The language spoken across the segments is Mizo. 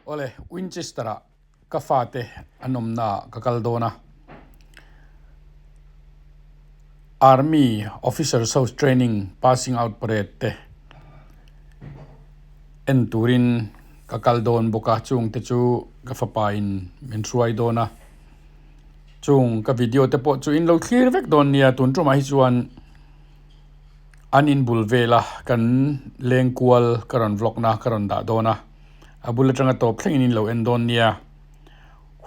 Awle, Winchester ah ka fate an awmna ah ka kal dawn a. Army officers ho training passing out parade te en turin ka kal dawn bawk a, chung te chu ka fapa in min hruai dawn a. Chung ka video te pawh chu in lo thlir vek dawn nia, tun tumah hi chuan an inbul vela kan leng kual ka rawn vlog na ka rawn dah dawn a, a bul atanga tawp thlengin in lo en dawn nia,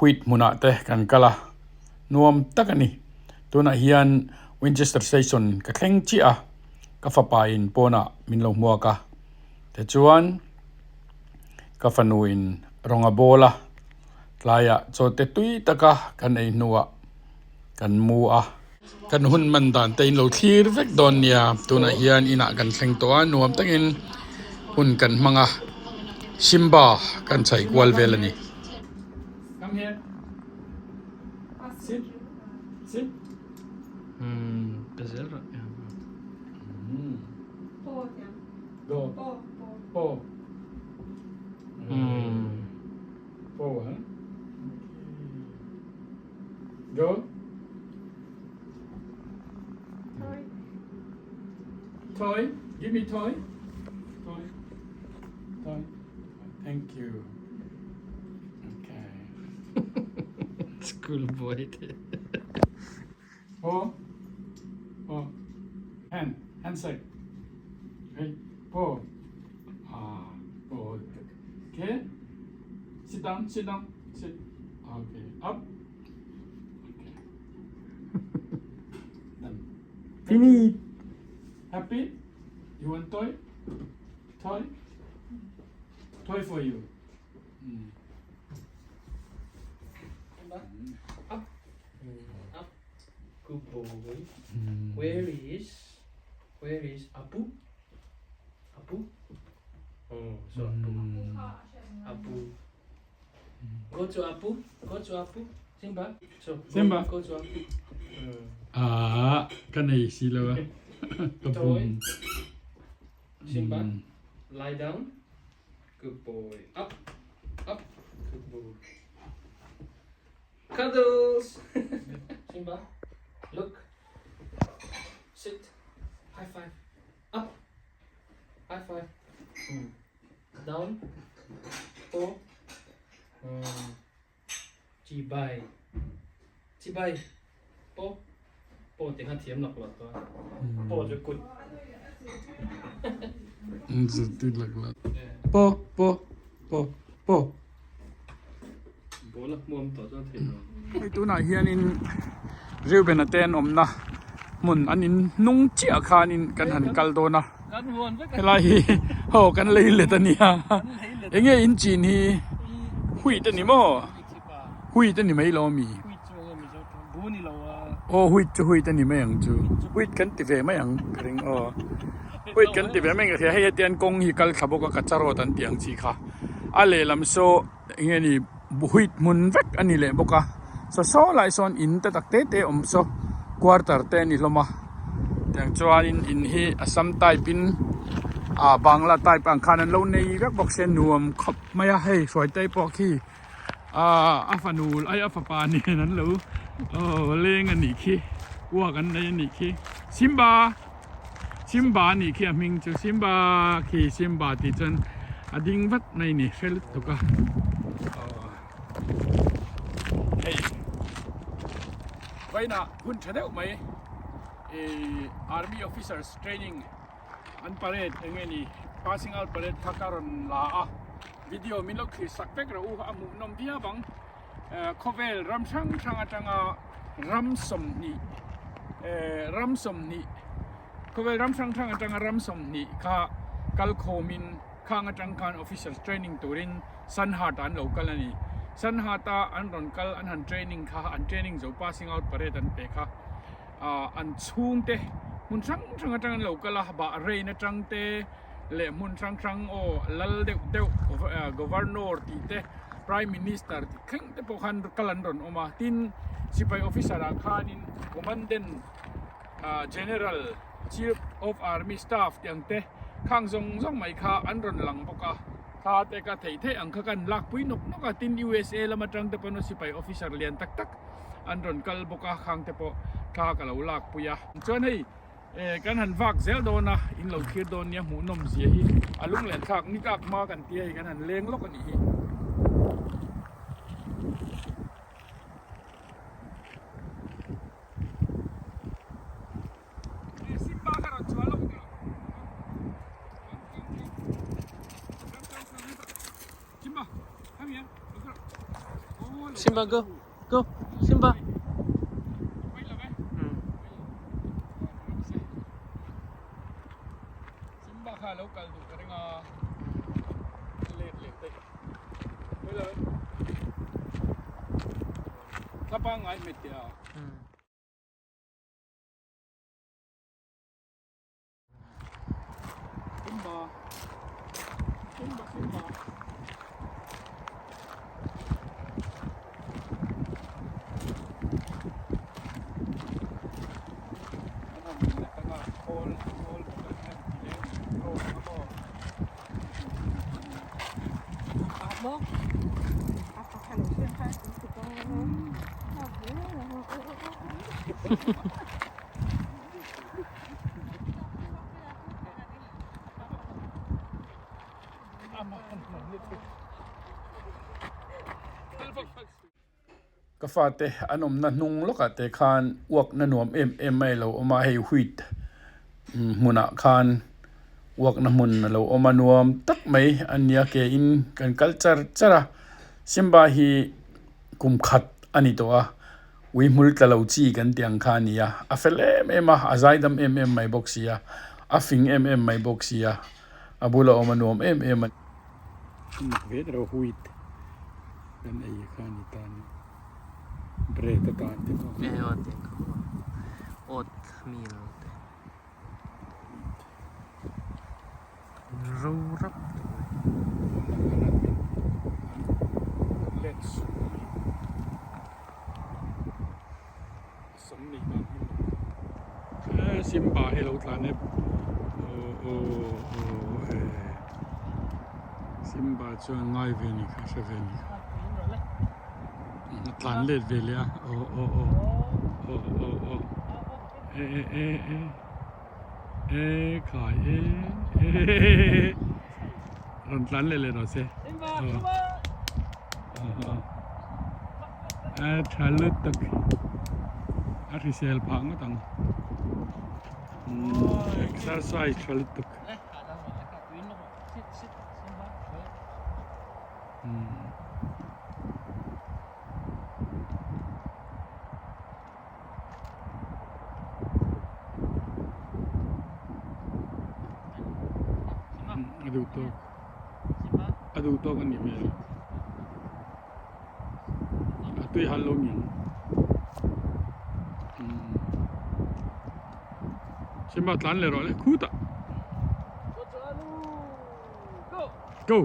wheat hmunah te kan kal a, nuam tak a ni, tunah hian Winchester station ka thleng chiah a, ka fapa in pawnah min lo hmuak a, tichuan ka fanu in rawng a bawl a. Tlaiah chawte tui taka kan ei hnuah kan mu a. Kan hun man dan te in lo thlir vek dawn nia. Tunah hian inah kan thleng tawh a, nuam takin hun kan hmang a, Simba kan chhaih kual vel a ni. Come here. Sit. Sit. Go. Po. Po ha. Go. Toy. Toy. Give me toy. Toy. Toy. Thank you. Okay. School boy te. Po. Po. Hand. Handshake. Hey. Po. Ah. Po. Okay. Sit down. Sit down. Sit. Okay. Up. Okay. Done. Fini. Happy? You want toy? Toy? Toy for you. Mm. Up. Up. Good boy. Where is where is Apu? Apu? Oh, so Apu. Apu. Go to Apu. Go to Apu. Simba. So go, Simba. Go to Apu. Ah, ka nei si lo a. Ka Toy. bum. Simba. Lie down. Good boy. Up. Up. Good boy. Cuddles. Simba. Look. Sit. High five. Up. High five. Down. Four. Chibai. Chibai. Po. Po ti kha thiam lak lo to. Po chu kut. Ti lak lo. Po po po po. Ball a hmuam tawh chuan theih lo. Hei tunah hianin Reuben-a te an awmna hmun an in hnung chiah khanin kan han kal dawn a. Helai hi ho kan lei let a nia. Enge in chin hi wheat a ni maw? Wheat a ni mai lo ami? Aw wheat chu wheat a ni mai ang chu. Wheat kan ti ve mai ang ka ring aw. Wheat kan ti ve mai ang ka hria. Hei hetiang kawng hi kal thla bawk a kacha road an tih ang chi kha. A lehlam saw eng nge ni wheat hmun vek a ni leh bawk a. Saw saw lai sawn in te tak te te awm saw quarter te a ni hlawm a. Tiang chuanin in hi Assam type in ah Bangla type ang khan an lo nei vek bawk sia nuam khawp mai a hei hruaitei pawh khi ah a fanu ai a fapa nen an lo aw leng a nih khi uak an nei a nih khi Simba Simba a nih khi a hming chu Simba khi Simba tih chuan a ding vat mai a ni hre lutuk a aw hei vawiinah hun tha deuh mai ih army officers training an parade eng nge ni passing out parade kha ka rawn la a. Video min lo thlir sak vek rawh u, a hmuhnawm viau ang. Khawvel ram hrang hrang atanga ram 20 ram 20 khawvel ram hrang hrang atanga ram 20 kha kal khawmin khang atang khan officers training turin Sanhat ah an lo kal a ni. Sanhat a an rawn kal an han training kha an training zo passing out parade an pe kha an chhungte hmun hrang hrang atang an lo kal a Bahrain atang te leh hmun hrang hrang aw lal deuh deuh governor tih te prime minister tih thleng te pawh khan kal an rawn awm a tin sipai officer ah khanin commandant ah general chief of army staff tih ang te khang zawng zawng mai kha an rawn lang bawk a. Thla te ka theih theih ang kha kan lakpui nawk nawk a, tin USA lam atang te pawn sipai officer lian tak tak an rawn kal bawk a, khang te pawh thla ka lo lakpui a. Chuan hei kan han vak zel dawn a, in lo thlir dawn nia hmuhnawm zia hi a lunglen thlak ni tlak hma kan tia hei kan han leng lawk a nih hi. Simba go go Simba Simba kha lo kal duh ka ring a let leh daih thla pangngai hmet teh a. Simba Simba Simba Ka fate an awmna hnung lawkah te khan uakna nuam em em mai a lo awm a, hei wheat hmunah khan uakna hmun a lo awm a nuam tak mai a nia ke in kan kal char char a Simba hi kum khat a ni tawh a. Ui hmul tla lo chi kan tih ang kha a ni a, a fel em em a, a zaidam em em mai bawk si a, a fing em em mai bawk si a, a bula awm a nuam em em a ni. Mak ve deuh wheat kan ei kha a ni ta a ni, bread atan te pawh. Eng emaw te kha oat meal te ro rap mai. Simba hi lo tlan e aw aw e Simba chuan ngai ve ni kha hre ve ni kha a tlan let ve leh a aw aw aw aw aw aw e e e e e khai e e rawn tlan leh leh rawh se aw a tha lutuk a hrisel phah ngawt ang exercise tha lutuk. A duh tawk a duh tawk a nih hmel a tui hal lo niang Simba tlan leh rawh le khutah go.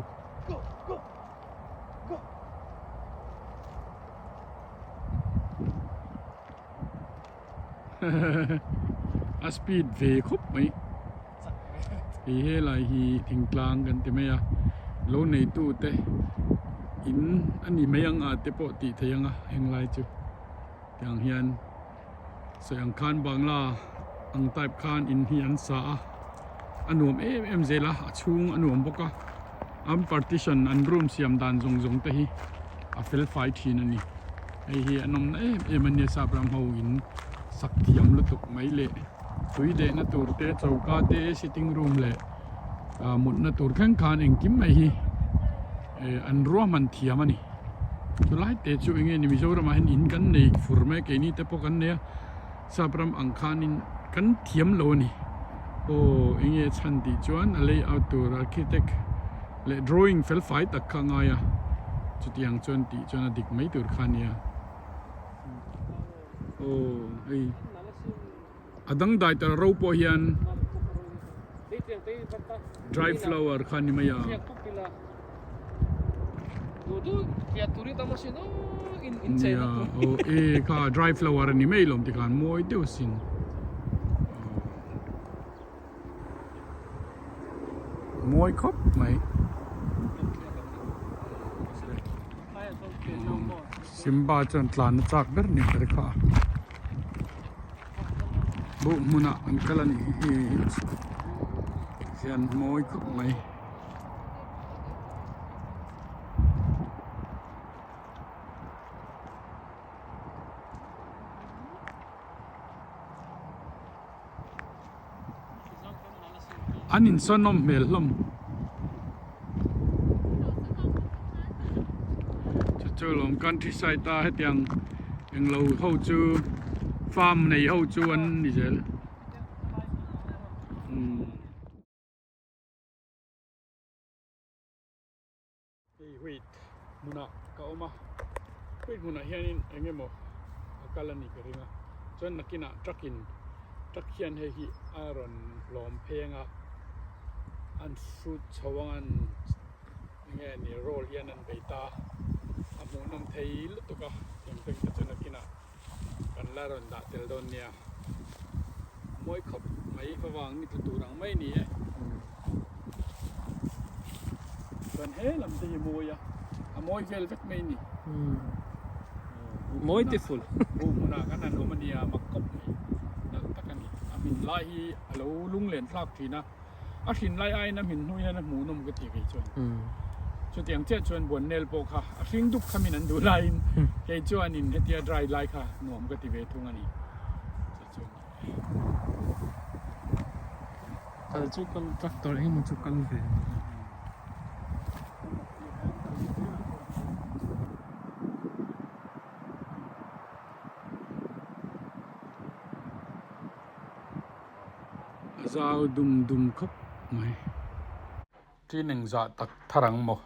A speed ve khawp mai hei helai hi thingtlang kan ti mai a lo neitu te in a ni mai ang a te pawh tih theih ang a henglai chu tiang hian sawi ang khan bangla ang type khan in hi an sa a a nuam em em zel a a chhung a nuam bawk a an partition an room siam dan zawng zawng te hi a fel fai thin a ni hei hi an awmna em em a nia sap ram ho in sak thiam lutuk mai leh tui dehna tur te choka te sitting room leh ah mutna tur thleng khan engkim mai hi eh an ruahman thiam a ni. Chulai te chu enge ni Mizoram ah hian in kan nei fur mai a keini te pawh kan nei a sap ram ang khanin kan thiam lo a ni aw enge chhan tih chuan a layout tur architect leh drawing fel fai tak kha a ngai a chutiang chuan tih chuan a dik mai tur kha a nia aw hei a dangdai tar ro pawh hian dry flower kha a ni mai a. Nia aw e kha dry flower a ni mai lawm tikhan mawi deuh asin mawi khawp mai. Simba chuan tlan a chak ber ni ka kha a buh hmunah an kal a nih hi hian mawi khawp mai. An insawnawm hmel hlawm. Chu chu lawm countryside a hetiang englo ho chu farm nei ho chu an ni zel. Umm. Hei wheat hmunah ka awm a, wheat hmunah hianin eng emaw a kal a nih ka ring a, chuan nakinah truck in truck hian hei hi a rawn hlawm pheng a, an hrut chho ang an eng nge ni roll hian an bei ta a hmuhnawm thei lutuk a engpeng te chu nakinah kan la rawn dah tel dawn nia mawi khawp mai favang ni tla tur ang mai ni e chuan he lam te hi mawi a a mawi vel vek mai ni Beautiful bu hmunah kan han awm a nia mak khawp mai nalh tak a ni a hmin lai hi a lo lunglen thlak thin a. A hrin lai aiin a hmin hnu hian a hmuhnawm ka ti kei chuan. Chutiang chiah chuan buannel pawh kha a hring dup kha min an duh laiin kei chuanin hetia dry lai kha nuam ka ti ve thung a ni. Chu chu a ni e. Kal chu kal tractor engemaw chu kal ve a ni. A zau dum dum khawp mai. Tin engzah tak thar ang maw?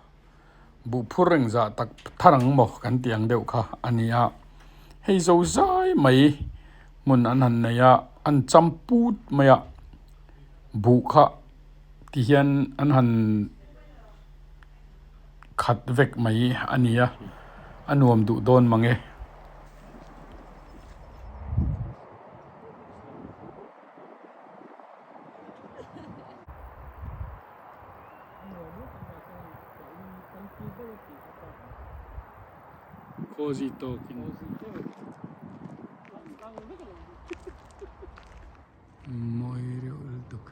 Buh phur engzah tak thar ang maw kan tih ang deuh kha a ni a. Hei zo zai mai hmun an han nei a, an cham put mai a. Buh kha ti hian an han khat vek mai a ni a, a nuam duh dawn mang e. Cozy tawkin mawi reuh lutuk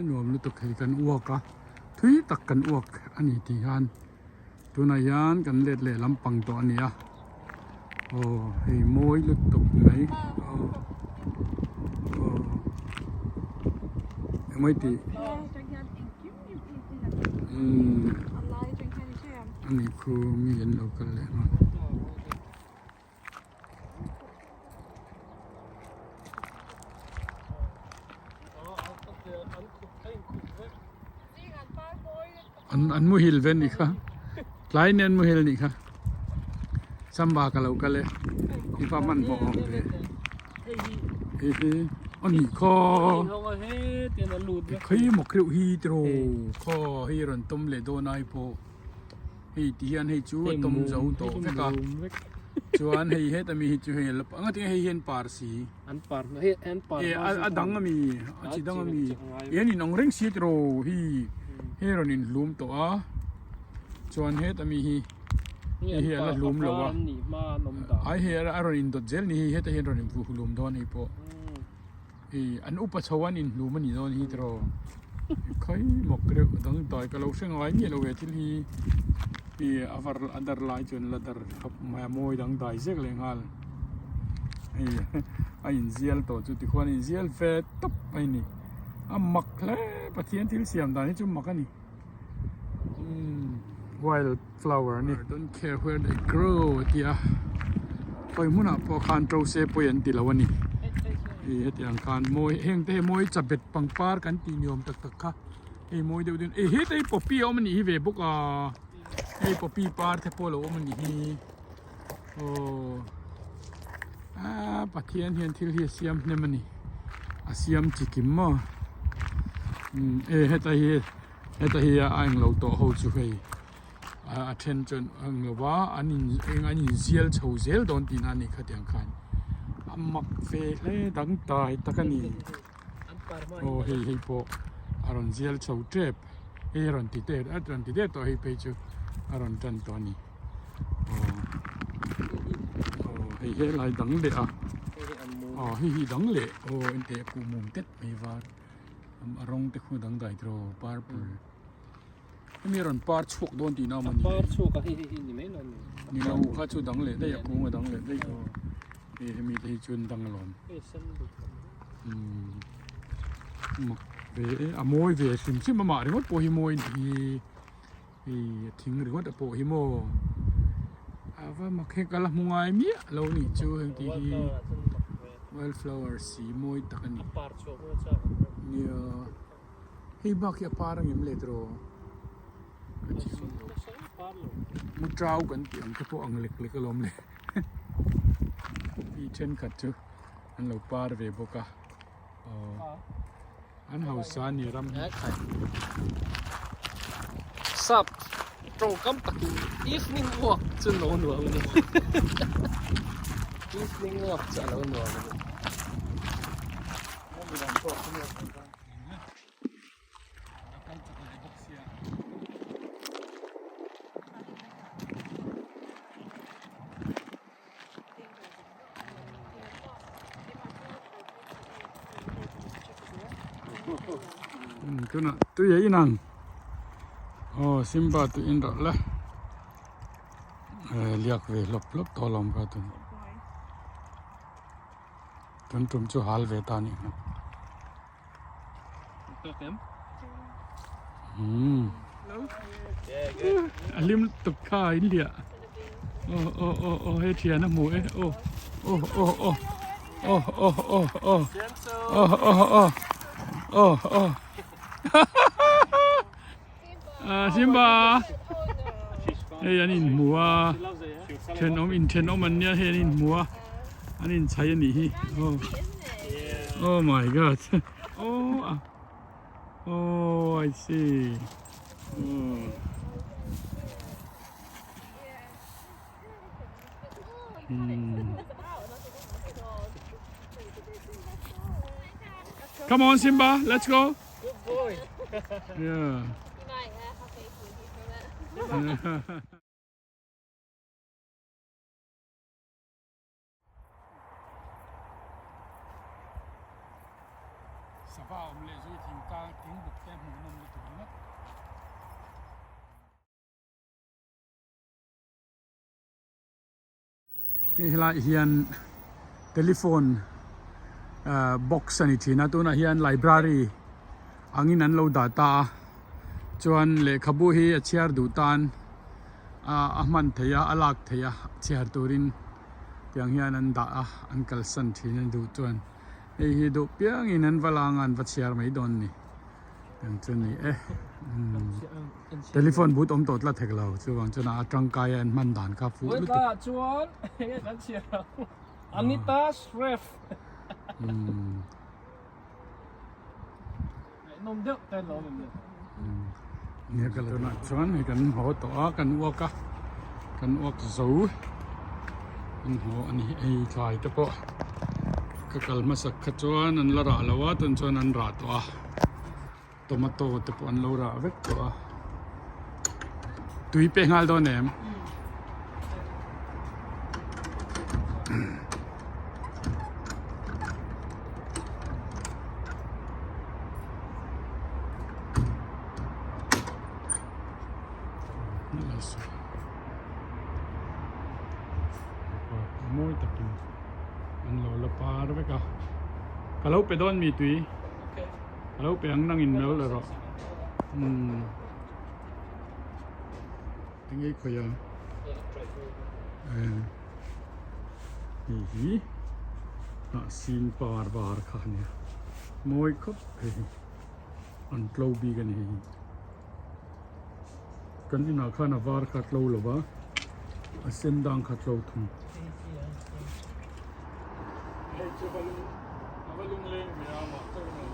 nuam lutuk hei kan uak a thui tak kan uak a ni tih hian. Tunah hian kan let leh lampang tawh a ni a aw hei mawi lutuk mai aw aw engmai tih umm ani khu mi an lo kal leh nghal. An an muhil ve nih kha tlai nen an muhil nih kha samba ka lo kal e i va hmanhmawh awm ve hi hi a nih kha khawi maw reuh hi tiraw khaw hei rawn tawm leh dawn ai pawh. Hei ti hian hei chu a tawm zo tawh vek a chuan hei heta mi hi chu hei la anga tinge hei hian par si an par hei an par e a dang ami a chi dang ami hian in ang reng si tiraw hi hei rawn in hlum tawh a chuan heta mi hi hei hi a la hlum lo a ai hei a rawn in dawt zel ni hi heta hian rawn in hlum dawn hei pawh. Ih an upa chho an inhlum a nih dawn hi tiraw khawi mawk reuh dang dai ka lo hre ngai miah lo ve thil hi ih a var a dar lai chuan la dar khawp mai a mawi dang dai zek leh nghal hei a inzial tawh chu tikhuan a inzial ve tawp mai a ni a mak hle Pathian thil siam dan hi chu mak a ni umm wild flower a ni don't care where they grow a ti a khawi hmunah pawh khan to se pawi an ti lo a ni ih hetiang khan mawi heng te hi mawi chabet pangpar kan tih ni awm tak tak kha hei mawi deuh deuh ih heta hi poppy a awm a nih hi ve bawk a hei poppy par te pawh a lo awm a nih hi aw ah Pathian hian thil hi a siam hnem a ni a siam chi kim maw umm e heta hi heta hi a englo tawh ho chu hei a then chuan a englo va an in eng an inzial chho zel dawn tihna a nih kha tiang khan a mak ve hle dang tai tak a ni aw hei hei pawh a rawn zial chho tep hei a rawn ti tep a rawn ti tep tawh hei phei chu. A rawn tan tawh a ni. Aw aw hei helai dang leh a aw hei hi dang leh aw enteh kuh mum tet mai var a rawng te khu dangdai tiraw purple hemi a rawn par chhuak dawn tihna a mawni par chhuak a hei hei hi ni mai lo ni ni lo kha chu dang leh daih a kung a dang leh daih aw hei hemi te hi chuan dang alawm hei sen duk umm mak ve e a mawi ve hrim hrim amah ringawt pawh hi mawi a nih hi. Hei a thing ringawt a pawh hi maw a va mak hek a la hmu ngai miah lo nih chu heng tih hi wild flower si mawi tak a ni nia hei bak hi a par ang em le tiraw ka chiang lo mutrau kan tih ang te pawh ang lek lek alawm le mi thenkhat chu an lo par ve bawk a aw. An hausa a ni ram hi. Sap tawngkam takin evening walk chu lo nuam a ni. Evening walk chu a lo nuam a ni. Tunah tui a inang aw Simba tui in rawh le liak ve hlawp hlawp tawh alawm ka tun tun tum chu hal ve ta anih hmel. A hlim tuk kha a inliah aw aw aw aw he thian a hmu e aw aw aw aw aw aw aw aw aw aw aw aw aw ah Simba hei an inhmu a thenawm inthenawm an nia hei an inhmu a an inchai a nih hi aw oh my god oh oh I see oh hmm Come on Simba, let's go. Good boy. Yeah. Sava awm leh zui thing tlang thing buk te hmuh nawm lutuk ringawt. Hei helai hian telephone ah box a ni thin a tunah hian library angin an lo dah ta a chuan lehkhabu hi a chhiar duh tan ah a hman theih a a lak theih a chhiar turin tiang hian an dah a an kalsan thin a duh chuan hei hi duh piangin an va lang a an va chhiar mai dawn a ni. Eng chu ni e telephone booth awm tawh tlat hek lo chuvang chuan a tangkai a an hman dan kha fuh lutuk. Vawitlaiah chuan enge kan chhiar ang Anita Shref ngaihnawm deuh te an lo awm em ni? Nia ka tunah chuan hei kan haw tawh a kan uak a kan uak zo kan haw a ni hei thlai te pawh ka kal hmasak kha chuan an la rah lo a tun chuan an rah tawh a tomato te pawh an lo rah vek tawh a tui pek nghal dawn em. Mawi takin an lo la par vek a ka lo pe dawn mi tui ka lo pe ang nangin lo la rawh umm enge khawi a hei hi hnah sin par var kha a nia mawi khawp hei hi. An tlo bik a ni hei hi. Kan inah khan a var kha tlo lo va, a sen dang kha tlo thung. Hei chu va lung a va lung leng ve a mah chauh a ni.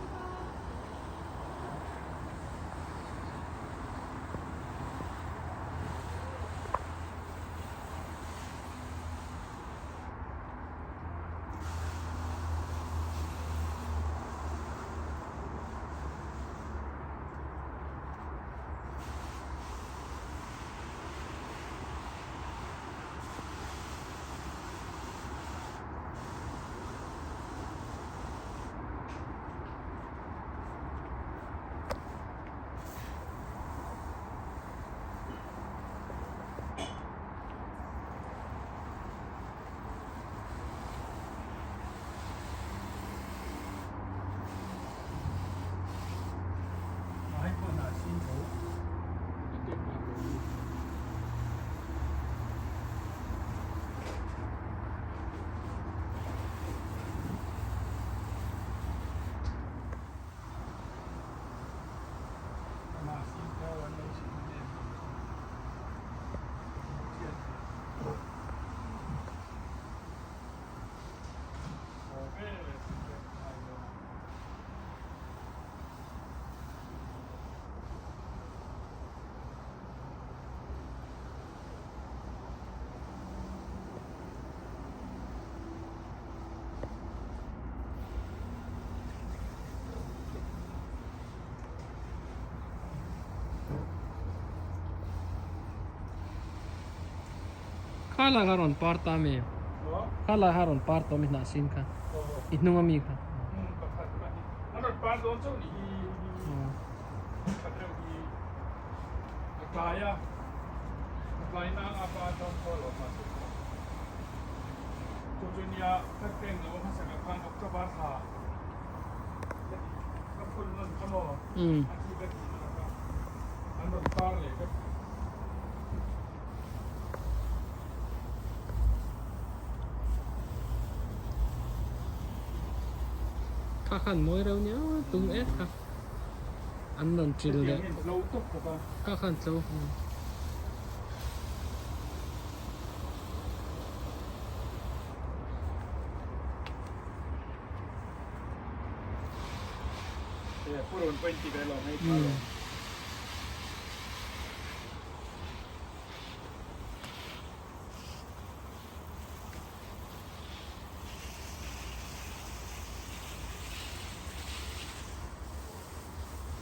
Kha lai kha rawn par ta mi. Kha lai kha rawn par tawh mi hnah sin kha. I hnung ami kha. An rawn par dawn chauh ni hi. Pakhat reuh hi a tlai a. A tlai nang a par dawn thaw lo mahse. Chu chu nia ka tleng lo hmasa ka khan October thla. Ka phun nawn kha maw? A thi ka ti na ka. An rawn par leh vek. Kha khan mawi reuh nia tung et kha. An rawn ṭil leh. Kha khan tlo.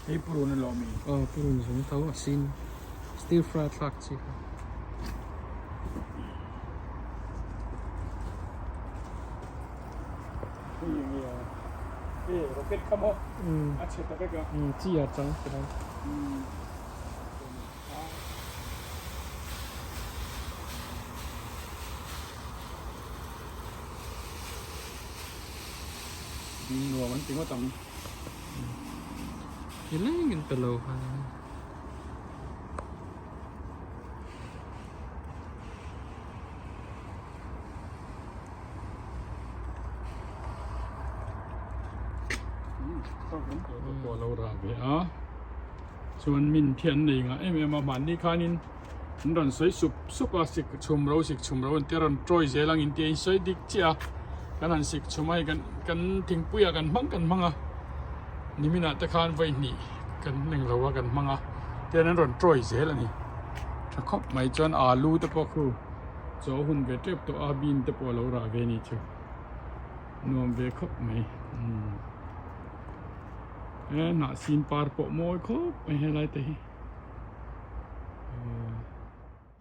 Hei purun a lawm i. Aw purun zung tho a sin. Stir fry thlak chi kha. Hei eng nge a? Hei rocket kha maw? A chhe ta vek a. Chi a chang ta. Nuam an ti ngawt ang. Nileng in pe lo kha. Pawh lo rah ve a. Chuan min khi an nei ngah em em a mahni khanin an rawn sawi sup sup a sik chhum ro sik chhum ro an tia rawn tawi zel ang intia in sawi dik chiah a kan han sik chhum a hei kan kan thingpui ah kan hmang kan hmang a nimin ah te khan vawi hnih kan englo a kan hmang a tian an rawn tawi zel a ni tha khawp mai chuan alu te pawh khu chaw hun ve tep tawh a bean te pawh a lo rah ve a ni chu nuam ve khawp mai umm. He hnahsin par pawh mawi khawp mai helai te hi.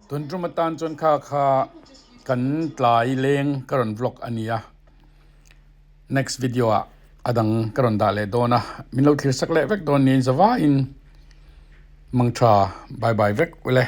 Tun tum atan chuan kha kha kan tlai leng ka rawn vlog a ni a next video ah a dang ka rawn dah leh dawn a min lo thlir sak leh vek dawn niin zavaiin mangtha bye bye vek ule.